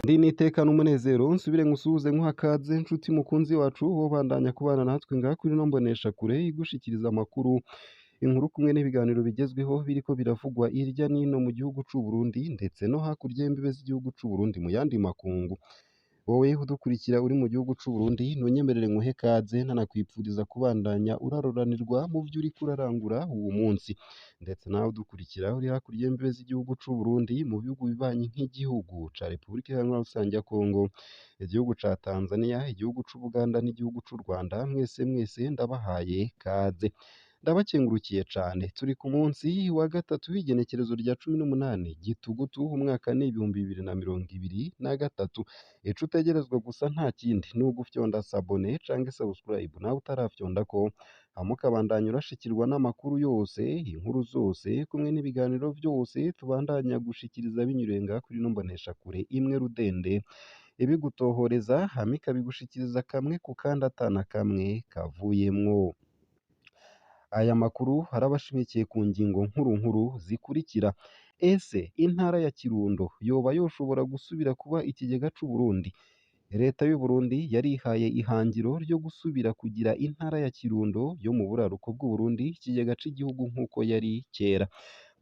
Ndi n'iteka n'umunezero nsubire nkusuhuze nkuha kaze nshuti mukunzi wacu wobandanya kubana natwe ngaha kuri ino mboneshakure igushikiriza amakuru, inkuru kumwe n'ibiganiro bigezweho biriko biravugwa hirya n'ino mu gihugu c'u Burundi ndetse no hakurya y'imbibe z'igihugu c'u Burundi mu yandi makungu. Wowe udukurikira uri mu gihugu c'u Burundi, ntunyemerere nkuhe kaze nanakwipfuriza kubandanya uraroranirwa mu vyo uriko urarangura uwu munsi, ndetse nawe udukurikira uri hakurya y'imbibe z'igihugu c'u Burundi mu bihugu bibanyi nk'igihugu ca Repubulika Iharanira Rusangi ya Kongo, igihugu ca Tanzania, igihugu c'Ubuganda n'igihugu c'u Rwanda, mwese mwese ndabahaye kaze. Ndabakengurukiye cane. Turi ku munsi wa gatatu w'igenekerezo rya 18 Gitugutu, umwaka ni 2023. Ico utegerezwa gusa nta kindi ni ugufyonda s'abonner canke subscribe nawe utarafyondako, hama ukabandanya urashikirwa n'amakuru yose, inkuru zose kumwe n'ibiganiro vyose tubandanya gushikiriza binyuriye ngaha kuri ino mboneshakure imwe rudende ibigutohoreza, hama ikabigushikiriza kamwe ku kandi ata na kamwe kavuyemwo. Aya makuru arabashimikiye ku ngingo nkuru nkuru zikurikira: Ese intara ya Kirundo yoba yoshobora gusubira kuba ikigega c'u Burundi? Leta y'u Burundi yarihaye ihangiro ryo gusubira kugira intara ya Kirundo yo mu buraruko bw'u Burundi ikigega c'igihugu nk'uko yari kera.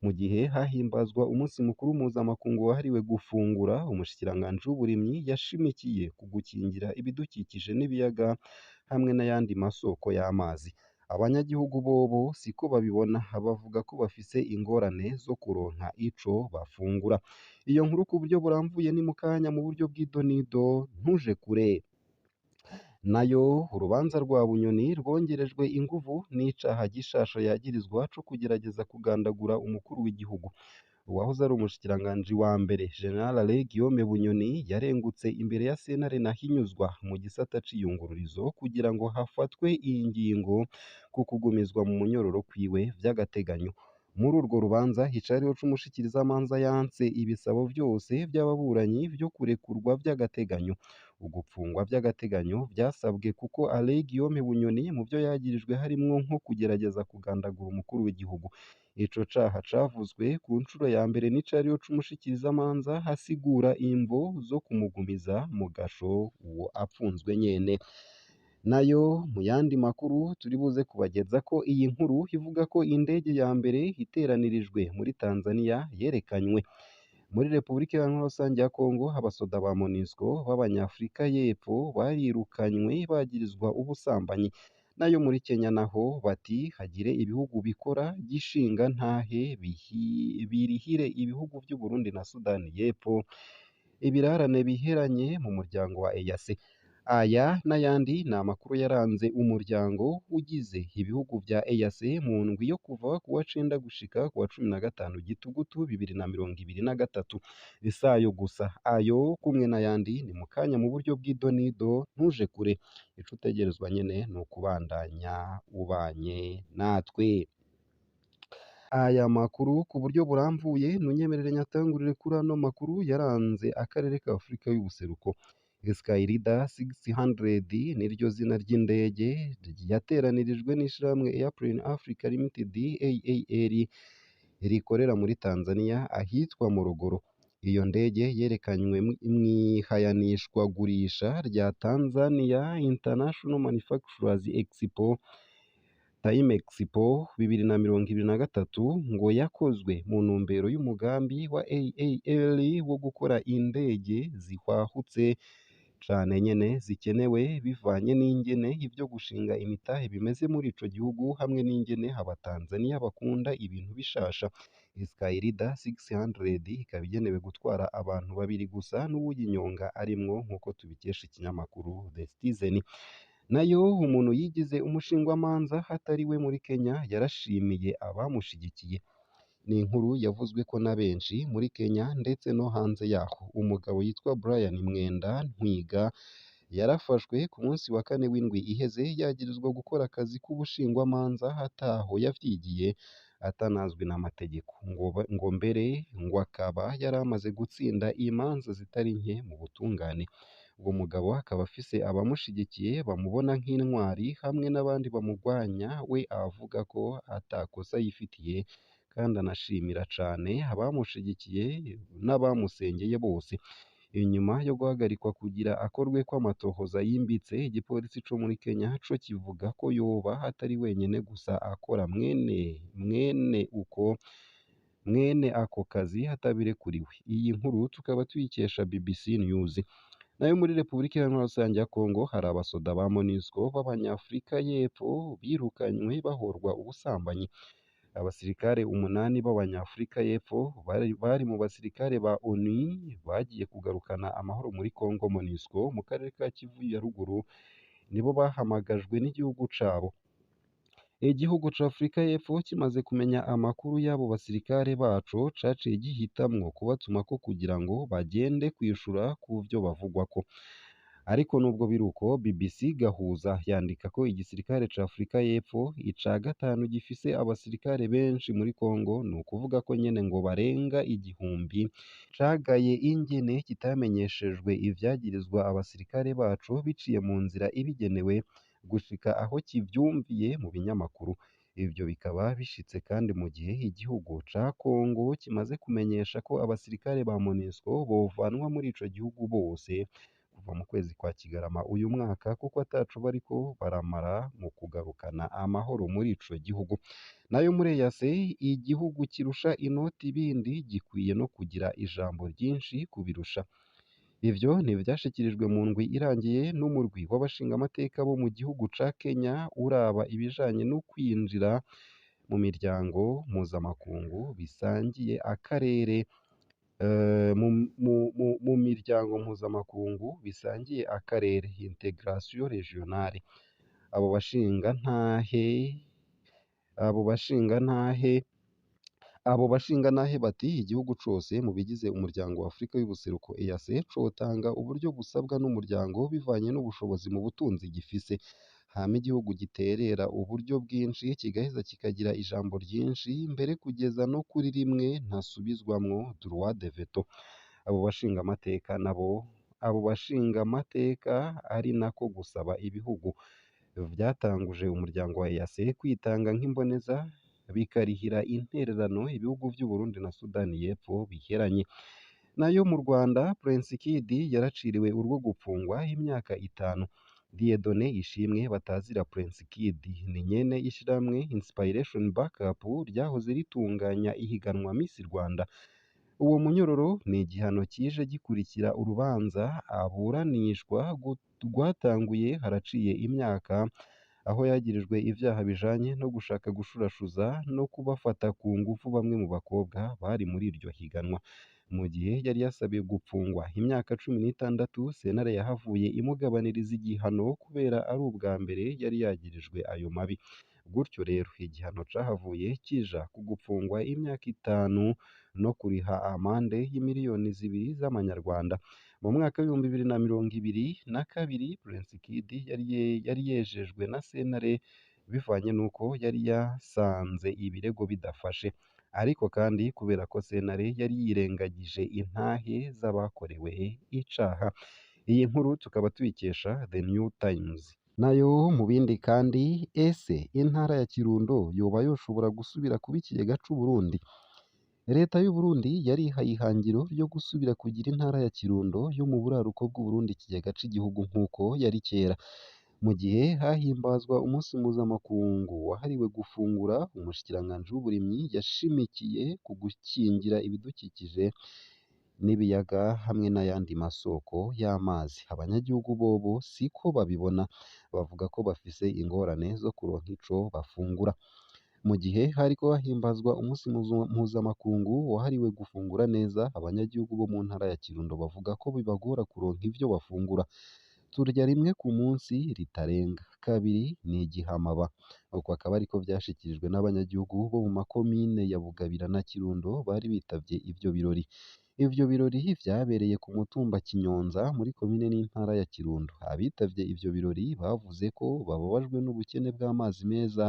Mu gihe hahimbazwa umunsi mukuru mpuzamakungu wahariwe gufungura, umushikiranganji w'uburimyi yashimikiye ku gukingira ibidukikije n'ibiyaga hamwe n'ayandi masoko y'amazi. Abanyagihugu bobo siko babibona, bavuga ko bafise ingorane zo kuronka ico bafungura. Iyo nkuru ku buryo burambuye ni mukanya mu buryo bw'idonido, ntuje kure. Nayo urubanza rwa Bunyoni rwongerejwe inguvu n'icaha gishasha yagirizwa co kugerageza kugandagura umukuru w'igihugu. Uwahoze ari umushikiranganji wa mbere General Alain Guillaume Bunyoni yarengutse imbere ya sentare Ntahinyuzwa mu gisata c'iyungururizo kugira ngo hafatwe ingingo ku kugumizwa mu munyororo kwiwe vy'agateganyo. Muri urwo rubanza icariho c'umushikirizamanza yanse ibisabo vyose vy'ababuranyi vyo kurekurwa vy'agateganyo. Ugupfungwa vy'agateganyo vyasabwe kuko Alain Guillaume Bunyoni mu vyo yagirijwe harimwo nko kugerageza kugandagura umukuru w'igihugu. Ico caha cavuzwe ku ncuro ya mbere n'icariho c'umushikirizamanza asigura imvo zo kumugumiza mu gasho uwo apfunzwe nyene. Nayo mu yandi makuru turi buze kubageza ko iyi nkuru ivuga ko indege ya mbere iteranirijwe muri Tanzania yerekanywe. Muri Repubulika Iharanira Rusangi ya Kongo, abasoda ba MONUSCO b'Abanyafurika y'Epfo barirukanywe bagirizwa ubusambanyi. Nayo muri Kenya naho bati hagire ibihugu bikora gishingantahe birihire ibihugu vy'u Burundi na Sudani y'Epfo ibirarane biheranye mu muryango wa EAC. Aya n'ayandi ni amakuru yaranze umuryango ugize ibihugu vya EAC mu ndwi yo kuva ku wa 9 gushika ku wa 15 Gitugutu 2023. Isayo gusa, ayo kumwe n'ayandi ni mu kanya mu buryo bw'idonido, ntuje kure. Ico utegerezwa nyene ni ukubandanya ubanye natwe. Aya makuru ku buryo burambuye ntunyemerere nyatangurire kuri ano makuru yaranze akarere ka Afurika y'ubuseruko. Skyleader 600 niryo zina ry'indege yateranirijwe n'ishirahamwe Airplane Africa Limited AAL rikorera muri Tanzania ahitwa Morogoro. Iyo ndege yerekanywe mw'ihayanishwagurisha rya Tanzania International Manufacturers Expo Time Expo 2023, ngo yakozwe mu ntumbero y'umugambi wa AAL wo gukora indege zihwahutse cane nyene zikenewe bivanye n'ingene ivyo gushinga imitahe bimeze muri ico gihugu hamwe n'ingene abatanzania bakunda ibintu bishasha. Skyleader 600 ikaba igenewe gutwara abantu babiri gusa n'uwuyinyonga arimwo nk'uko tubikesha ikinyamakuru The Citizen. Nayo umuntu yigize umushingwamanza atari we muri Kenya yarashimiye abamushigikiye. Ni inkuru yavuzwe ko na benshi muri Kenya ndetse no hanze yaho. Umugabo yitwa Brian Mwenda Ntwiga yarafashwe ku munsi wa kane w'indwi iheze yagirizwa gukora akazi k'ubushingwamanza ataho yavyigiye, atanazwi n'amategeko. Ngo mbere ngo akaba yari amaze gutsinda imanza zitari nke mu butungane. Uwo mugabo akaba afise abamushigikiye bamubona nk'intwari hamwe n'abandi bamugwanya, we avuga ko atakosa yifitiye kandi anashimira cane abamushigikiye n'abamusengeye bose. Inyuma yo guhagarikwa kugira akorweko amatohoza yimbitse, igipolisi co muri Kenya co kivuga ko yoba atari wenyene gusa akora mwene uko mwene ako kazi atabirekuriwe. Iyi nkuru tukaba tuyikesha BBC News. Nayo muri Repubulika Iharanira Rusange ya Congo hari abasoda ba MONUSCO b'Abanyafurika y'Epfo birukanywe bahorwa ubusambanyi. Abasirikare 8 b'Abanyafurika y'Epfo bari mu basirikare ba ONU bagiye kugarukana amahoro muri Congo MONUSCO mu karere ka Kivu ya ruguru nibo bahamagajwe n'igihugu cabo. Igihugu ca Afrika y'Epfo kimaze kumenya amakuru y'abo basirikare baco caciye gihitamwo kubatumako kugira ngo bagende kwishura kuvyo bavugwako. Ariko nubwo biruko, BBC Gahuza yandika ko igisirikare ca Afrika y'Epfo ica gatanu gifise abasirikare benshi muri Congo, ni ukuvuga ko nyene ngo barenga 1000, cagaye ingene kitamenyeshejwe ivyagirizwa abasirikare baco biciye mu nzira ibigenewe gushika aho kivyumviye mu binyamakuru. Ivyo bikaba bishitse kandi mu gihe igihugu ca Congo kimaze kumenyesha ko abasirikare ba MONUSCO bovanwa muri ico gihugu bose kuva mu kwezi kwa Kigarama uyu mwaka kuko ataco bariko baramara mu kugarukana amahoro muri ico gihugu. Nayo muri EAC, igihugu kirusha inoti ibindi gikwiye no kugira ijambo ryinshi kubirusha. Ivyo ni ivyashikirijwe mu ndwi irangiye n'umurwi w'abashingamateka bo mu gihugu ca Kenya uraba ibijanye no kwinjira mu miryango mpuzamakungu bisangiye akarere mu miryango mpuzamakungu bisangiye akarere integration regionale. Abo bashingantahe bati igihugu cose mu bigize umuryango wa Afrika y'ubuseruko EAC cotanga uburyo busabwa n'umuryango bivanye n'ubushobozi mu butunzi gifise, hama igihugu giterera uburyo bwinshi kigaheza kikagira ijambo ryinshi mbere kugeza no kuri rimwe ntasubizwamwo droit de veto. Abo bashingamateka ari nako gusaba ibihugu vyatanguje umuryango wa EAC kwitanga nk'imboneza bikarihira intererano ibihugu vy'u Burundi na Sudani y'Epfo biheranye. Nayo mu Rwanda, Prince Kid yaraciriwe urwo gupfungwa imyaka 5. Dieudonné Ishimwe batazira Prince Kid ni nyene ishirahamwe Inspiration Backup ryahoze ritunganya ihiganwa Miss Rwanda. Uwo munyororo ni igihano kije gikurikira urubanza aburanishwa rwatanguye haraciye imyaka, aho yagirijwe ivyaha bijanye no gushaka gushurashuza no kubafata ku ngufu bamwe mu bakobwa bari muri iryo higanwa. Mu gihe yari yasabiwe gupfungwa imyaka 16, sentare yahavuye imugabaniriza igihano kubera ari ubwa mbere yari yagirijwe ayo mabi. Gutyo rero igihano cahavuye kija ku gupfungwa imyaka 5 no kuriha amande y'imiliyoni 2 z'amanyarwanda. Mu mwaka w'2022 Prince Kid yari yejejwe na sentare bivanye n'uko yari yasanze ibirego bidafashe. Ariko kandi kubera ko sentare yari yirengagije intahe z'abakorewe icaha. Iyi nkuru tukaba tuyikesha The New Times. Nayo mu bindi kandi, ese intara ya Kirundo yoba yoshobora gusubira kuba ikigega c'Uburundi? Leta y'Uburundi yarihaye ihangiro ryo gusubira kugira intara ya Kirundo yo mu buraruko bw'Uburundi ikigega c'igihugu nk'uko yari kera. Mu gihe hahimbazwa umunsi mpuzamakungu wahariwe gufungura, umushikiranganji w'uburimyi yashimikiye ku gukingira ibidukikije n'ibiyaga hamwe n'ayandi masoko y'amazi. Abanyagihugu bobo siko babibona, bavuga ko bafise ingorane zo kuronka ico bafungura. Mu gihe hariko hahimbazwa umunsi mpuzamakungu wahariwe gufungura neza, abanyagihugu bo mu ntara ya Kirundo bavuga ko bibagora kuronka ivyo bafungura. Turya rimwe ku munsi ritarenga, kabiri ni igihamaba. Uko akaba ariko vyashikirijwe n'abanyagihugu bo mu makomine ya Bugabira na Kirundo bari bitavye ivyo birori. Ivyo birori vyabereye ku mutumba Kinyonza muri komine n'intara ya Kirundo. Abitavye ivyo birori bavuze ko bababajwe n'ubukene bw'amazi meza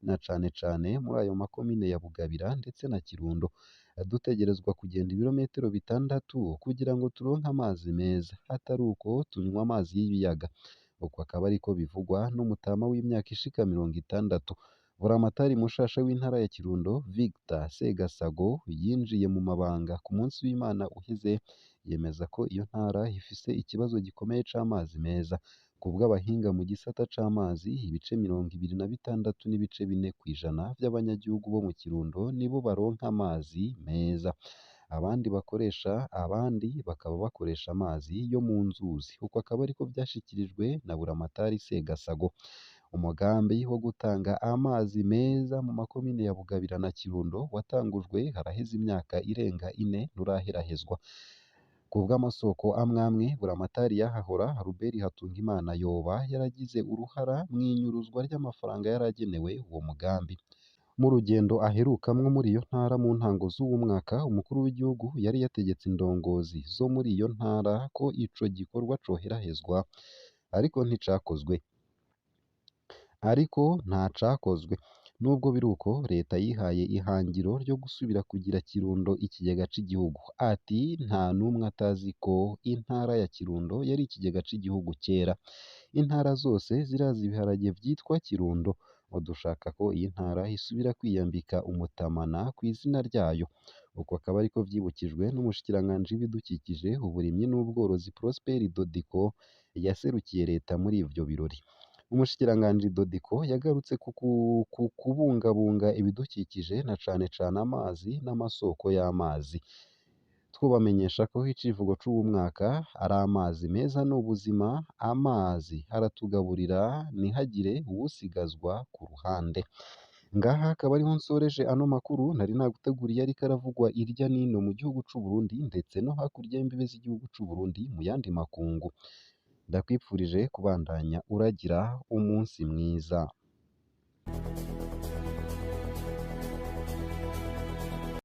na cane cane muri ayo makomine ya Bugabira ndetse na Kirundo. Dutegerezwa kugenda ibirometero 6 kugira ngo turonke amazi meza, atari uko tunywa amazi y'ibiyaga. Uko akaba ariko bivugwa n'umutama w'imyaka ishika 60. Buramatari mushasha w'intara ya Kirundo, Victor Segasago, yinjiye mu mabanga ku munsi w'Imana uheze, yemeza ko iyo ntara ifise ikibazo gikomeye c'amazi meza. Kubw'abahinga mu gisata c'amazi, ibice 26.4 kw'ijana vy'abanyagihugu bo mu Kirundo nibo baronka amazi meza. Abandi bakoresha abandi bakaba bakoresha amazi yo mu nzuzi. Uko akaba ariko vyashikirijwe na Buramatari Segasago. Umugambi wo gutanga amazi meza mu makomine ya Bugabira na Kirundo watangujwe haraheze imyaka irenga ine nturaherahezwa. Kubw'amasoko amwamwe, Buramatari yahahora Albert Hatungimana yoba yaragize uruhara mw'inyuruzwa ry'amafaranga yaragenewe uwo mugambi. Mu rugendo aherukamwo muri iyo ntara mu ntango z'uwu mwaka, umukuru w'igihugu yari yategetse indongozi zo muri iyo ntara ko ico gikorwa coherahezwa, ariko nticakozwe. Ariko ntacakozwe. Nubwo biruko, leta yihaye ihangiro ryo gusubira kugira Kirundo ikigega c'igihugu. Ati nta numwe atazi ko intara ya Kirundo yari ikigega c'igihugu kera. Intara zose zirazi ibiharage vyitwa Kirundo. Dushaka ko iyi ntara isubira kwiyambika umutamana kw'izina ryayo. Uko akaba ariko vyibukijwe n'umushikiranganji w'ibidukikije, uburimyi n'ubworozi Prosper Dodiko yaserukiye leta muri ivyo birori. Umushikiranganji Dodiko yagarutse ku kubungabunga ibidukikije na cane cane amazi n'amasoko y'amazi. Twobamenyesha ko icivugo c'uwu mwaka ari amazi meza n'ubuzima, amazi aratugaburira ntihagire uwusigazwa ku ruhande. Ngaha akaba ariho nsoreje ano makuru nari naguteguriye ariko aravugwa irya nino mu gihugu c'u Burundi ndetse no hakurya y'imbibe z'igihugu c'u Burundi mu yandi makungu. Ndakwipfurije kubandanya uragira umunsi mwiza.